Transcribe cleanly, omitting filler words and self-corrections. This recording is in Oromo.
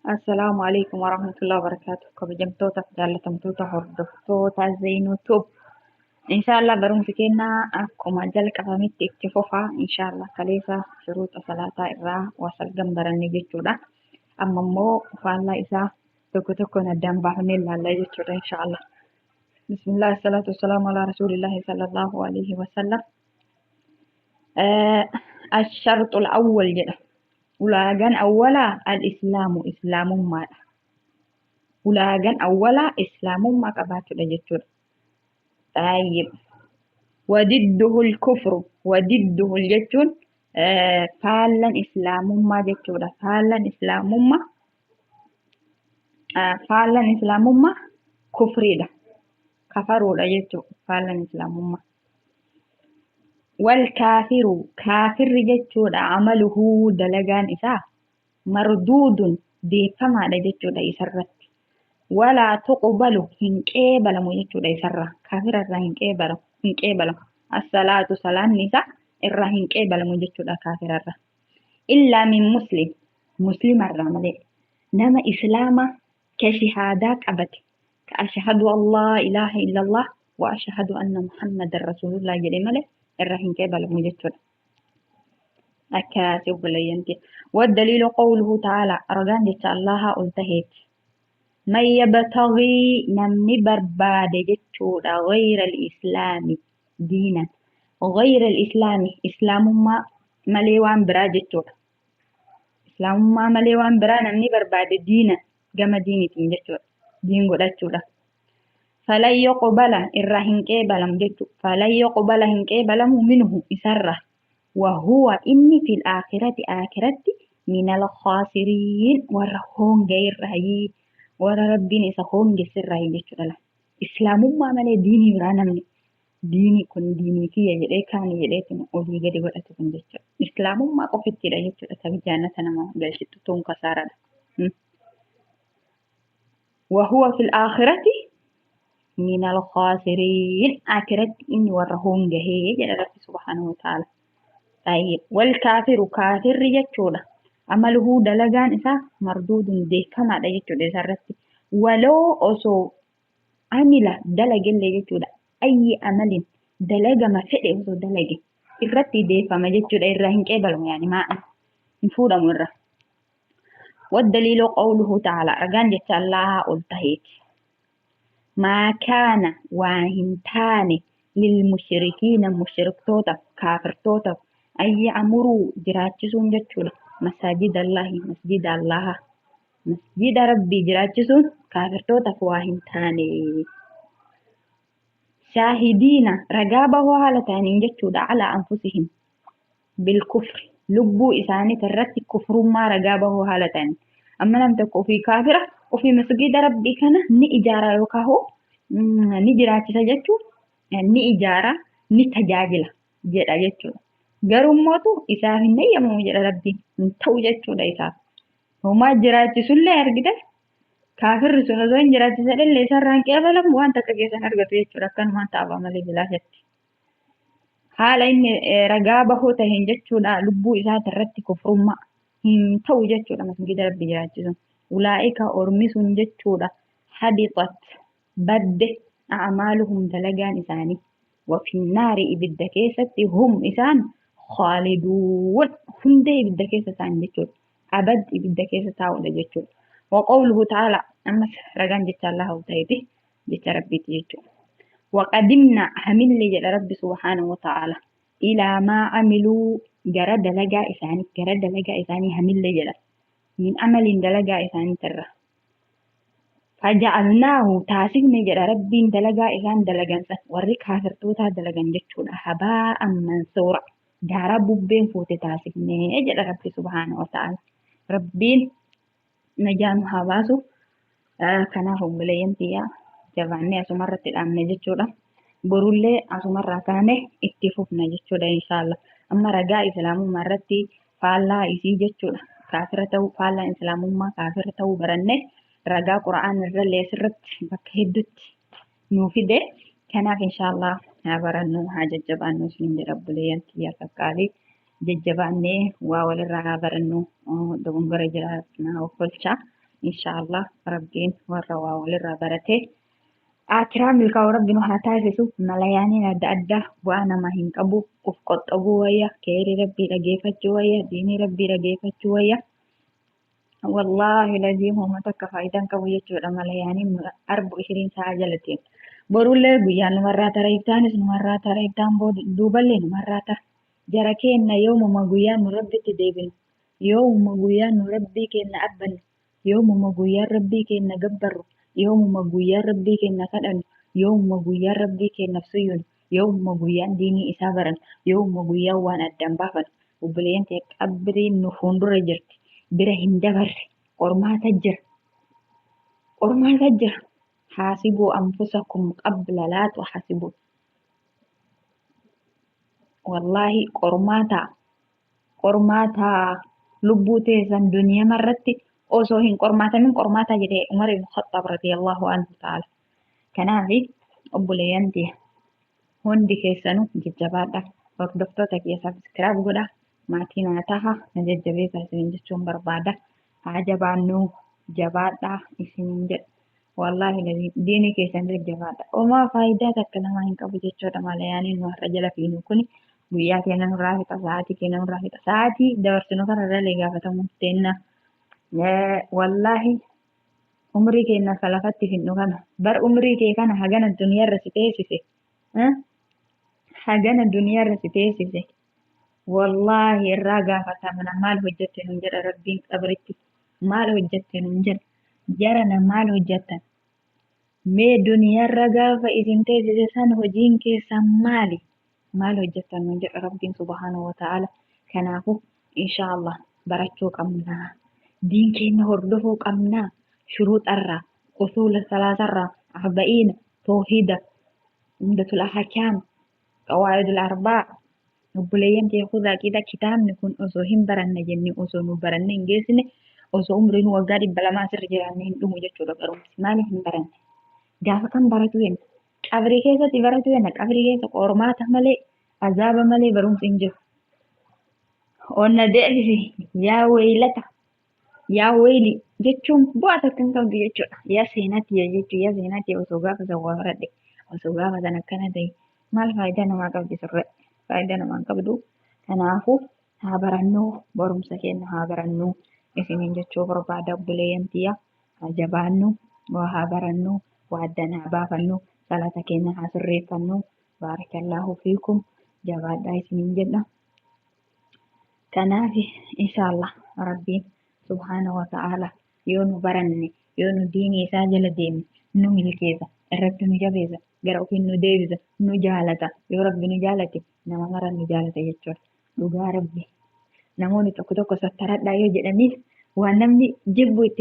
Assalaamu alaikum warahmatullahi wabarakatuh. Kabajamtoota fi jaallatamtoota hordoftoota Zeenuu Tube. Inshaallah barumsi keenya akkuma jalqabametti itti fufa. Inshaallah kaleessa shuruuxa salaataa irraa waa salgan baranne jechuudha. Amma immoo faallaa isaa tokko tokkoon addaan baafnee ilaalla jechuudha inshaallah. Bismillah, salaatu wassalaamu alaa rasuulillahi sallallahu alaihi wasallam. Asharxul awwal jedha. Ulaagaan awwalaa al-islaamu islaamummaadha. Ulaagaan awwalaa islaamummaa qabaachuudha jechuudha. Xaayyib. Wadidduhul kufru. Wadidduhul jechuun faallan islaamummaa jechuudha. Faallan islaamummaa faallan islaamummaa kufriidha. Kafaruudha jechuudha faallan islaamummaa. Wal kaafiru kaafirri jechuudha amaluhu dalagaan isaa marduudun deeffamaadha jechuudha isarratti. Walaa tuqbalu hin qeebalamu jechuudha isarraa kaafira irraa hin qeebalamu hin qeebalamu. Assalaatu salaanni isaa irraa hin qeebalamu jechuudha kaafira irraa. Illaa min muslim muslima irraa malee nama islaama ka shahaadaa qabate ka ashhadu allaa ilaaha illallah wa ashhadu anna muhammadan rasuulullah jedhe malee irraa hin qeebalamu jechuudha. Akkaasi obboleeyyan tiyya. Waddaliilu qawluhu ta'ala ragaan jecha Allahaa ol taheeti. Man yabtagii namni barbaade jechuudha ghayra al-islaami diinan. Ghayra al-islaami islaamummaa malee waan biraa jechuudha. Islaamummaa malee waan biraa namni barbaade diina gama diinitiin jechuudha. Diin godhachuudha. Falan yuqbala irraa hin qeebalamu jechuudha. Falan yuqbala hin qeebalamu minhu isarraa. Wahuwa inni fil aakhirati aakiratti minal khaasiriin warra hoonge irraayii warra rabbiin isa hoongesse irraayii jechuudha. Islaamummaa malee diinii biraa namni diinii kun diinii kiyya jedhee kaani jedheetiin olii gadi godhatu kun jechuudha. Islaamummaa qofittiidha jechuudha. Tabi jaannata nama galchitu tun kasaaraadha. Wahuwa fil aakhirati minal khaasiriin aakiratti inni warra hoongahee jedha Rabbi subhaanahu wa ta'ala. Tayyib. Wal kaafiru kaafirri jechuudha. Amaluhuu dalagaan isaa marduudun deeffamaadha jechuudha isarratti. Waloo osoo amila dalagellee jechuudha. Ayyi amalin dalagama fedhe osoo dalage irratti deeffama jechuudha irraa hin qeebalamu yaani maa hin fuudhamu irra. Waddaliilu qawluhu ta'ala ragaan jecha Allaahaa ol taheeti. Maa kaana waa hin taane lilmushrikiina mushriktootaf kaafirtootaf an ya'muruu jiraachisuun jechuudha masaajida Allaahi masjida Allaahaa masjida Rabbii jiraachisuun kaafirtootaf waa hin taane. Shaahidiina ragaa bahoo haala ta'aniin jechuudha alaa anfusihim bilkufri lubbuu isaaniit irratti kufrummaa ragaa bahuu haala ta'aniin. Amma nam tokko ofii kaafira ofii masgiida rabbii kana ni ijaara yookaan hoo ni jiraachisa jechuun ni ijaara ni tajaajila jedha jechuudha. Garuu immootu isaaf hin eeyyamamu jedha rabbiin hin ta'u jechuudha isaaf. Homaa jiraachisullee argite kaafirri sun osoo hin jiraachisa illee isarraa hin qeebalamu waan takka keessan argatu jechuudha akkanumaan ta'a malee bilaashatti. Haala inni ragaa bahoo taheen jechuudha lubbuu isaati irratti kufrummaa hin ta'u jechuudha masgida rabbi jiraachisuun. Ulaa'ika ormi sun jechuudha habixat badde a'maaluhum dalagaan isaanii wafinnaari ibidda keessatti hum isaan khaaliduun hundee ibidda keessa ta'an jechuudha. Abad ibidda keessa taa'uudha jechuudha. Waqawluhu ta'ala ammas ragaan jecha Allah ta'eeti jecha rabbiiti jechuudha. Waqadimna hamille jedha rabbi subhaanahu wa ta'ala ilaa maa amiluu gara dalagaa isaanii gara dalagaa isaanii hamille jedha. Min amaliin dalagaa isaaniitirra. Faja'alnaahu taasifne jedha rabbiin dalagaa isaan dalagan san warri kaafirtootaa dalagan jechuudha. Habaa'an mansuura daaraa bubbeen fuute taasifne jedha rabbi subhaanahu wa ta'ala. Rabbiin najaa nu haa baasu. Kanaaf obboleeyyan tiyya jabaannee asumarratti dhaabne jechuudha. Borullee asumarraa kaane itti fufna jechuudha inshaallah. Amma ragaa islaamummaa irratti faallaa isii jechuudha. Kaafira ta'uu faallaan islaamummaa kaafira ta'uu baranne ragaa qura'aan irrallee asirratti bakka hedduutti nuu fide. Kanaaf inshaallah haa barannu haa jajjabaannu isiniin jedha obboleeyyan tiyya qaqqaalii. Jajjabaannee waa walirraa haa barannu dogongora jira na offolcha. Inshaallah Rabbiin warra waa walirraa baratee akiraa milkaa'u Rabbi nu haa taasisu. Malayaaniin adda addaa bu'aa namaa hin qabu. Uf qoxxobuu wayya, keerii Rabbii dhageeffachuu wayya, diinii Rabbii dhageeffachuu wayya. Wallaahi laziim homa takka faayidaa hin qabu jechuudha malayaaniin arbu ishiriin sa'a jalatiin. Borullee guyyaan numarraa tara, ibsaanis numarraa tara, ibsaan booda duuballee numarraa tara. Jara keenna yoomuma guyyaan nu Rabbitti deebinu, yoomuma guyyaan nu Rabbii keenna abbannu, yoomuma guyyaan Rabbii keenna gabbarru, yoomuma guyyaan Rabbii keenna kadhannu, yoomuma guyyaan Rabbii keennaaf suyyunu, yoomuma guyyaan diinii isaa barannu, yoomuma guyyaan waan addaan baafannu. Obboleeyyan tiyya qabriin nu fuundura jirti. Bira hin dabarre. Qormaata jira. Qormaata jira. Haasibuu anfusakum qabla laa tuhasibuu. Wallaahi qormaata qormaata lubbuu teessan duniyama irratti osoo hin qormaatamin qormaata jedhe Umar ibn Khaxxaab radiyallahu anhu ta'ala. Kanaaf obboleeyyan tiyya hundi keessanuu jajjabaadha. Hordoftoota kiyya subscribe godha. Maatii naa taha na jajjabeessaa isiniin jechuun barbaada. Haa jabaannuu jabaadhaa isiniin jedha. Wallaahi lazii diinii keessan irra jabaadha. Homaa faayidaa takka namaa hin qabu jechuudha malayaaniin nu har'a jala fiinu kuni guyyaa keenya nurraa fixa sa'aatii keenya nurraa fixa sa'aatii dabarsinu kana irrallee gaafatamuuf teenna. Wallaahi umrii keenya ka lafatti finnu kana bar umrii kee kana hagana duniyaarra si teessise hagana duniyaarra si teessise wallaahi irraa gaafatamna maal hojjette nun jedha rabbiin qabritti maal hojjette nun jedha jarana maal hojjettan mee duniyaarra gaafa isin teessise san hojiin keessan maali maal hojjettan nun jedha rabbiin subhaanahu wa ta'ala kanaafuu insha Allah barachuu qabna diin keenya hordofuu qabna shuruuxarraa usuula salaasarraa arba'iina toohida umdatul ahkaam qawaa'idul arbaa obboleeyyan kee khudhaa qiida kitaabni kun osoo hin baranne jenne osoo nu baranne hin geessine osoo umriin waggaa 200 asirra jiraanne hin dhumu jechuudha barumsi maaliif hin baranne gaafa kan baratu jenna qabrii keessatti baratu jenna qabrii keessa qormaata malee azaaba malee barumsi hin jiru onna deebisi yaa weeylata yaa weeyli jechuun bu'aa takka hin qabdu jechuudha yaa seenaatti jechuun yaa seenaatti osoo gaafa san waa baradhe osoo gaafa san akkana ta'e maal faayidaa namaa qabdi turre faayidaa namaa hin qabdu kanaafuu haa barannuu barumsa keenya haa barannuu isiniin jechuu barbaada obboleeyyan tiyya haa jabaannu waa haa barannu waa addaan haa baafannu salaata keenya haa sirreeffannu baarakallaahu fiikum jabaadhaa isiniin jedha kanaaf inshaallah rabbiin subhaana wa ta'aala yoo nu baranne yoo nu diinii isaa jala deemne nu milkeessa irratti nu jabeessa gara ofiin nu deebisa nu jaalata yoo rabbi nu jaalate nama mara nu jaalata jechuudha dhugaa rabbi namoonni tokko tokko sattaradhaa yoo jedhaniif waan namni jibbu itti